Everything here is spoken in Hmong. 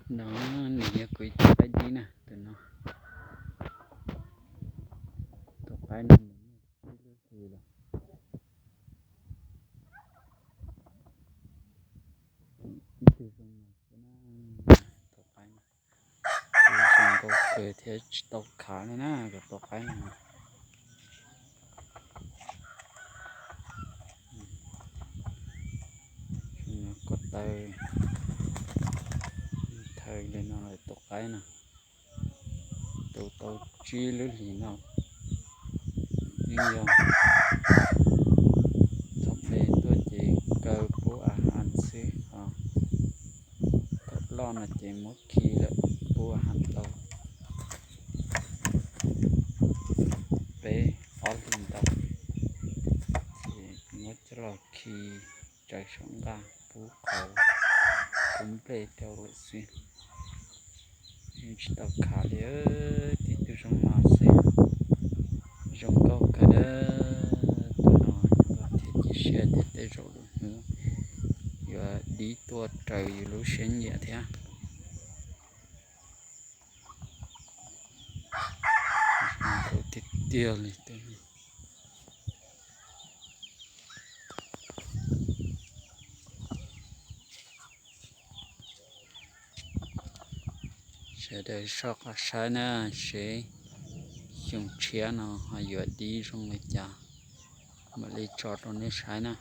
No nws yog kuv ib tug qaib dib na, tus no. Tus qaib no nws muaj tsib lub hlis lawm. Ib tug zoo no xwb na, tus qaib no. Kuv zoo nkauj kawg thiab tsis tau khav li na, kuv tus qaib no. Ko taw thawj li no lawm tus qaib no. Tus tau tsib lub hlis no yeej yog thaum me tuaj ces kaw pub a has xwb os. Thaum loj no ces muab khi lawm pub a has tau peb ob hlis ntau, ces muab coj los khi tsaws saum nqaj pub qhauv, pub nplej rau lawm xwb. Yeej tsis tau khav li, tib tug zoo no xwb. Zoo nkauj kawg, tus no thiaj cia siab tias tej zaum lwm hnub yuav dib tuaj raws yus lub siab nyiam thiab. Zoo tiag tiag li. Sawv daws soj qab saib na, seb xyoo tshiab no ho yuav dib zoo li cas, mam li tso rau nej saib na.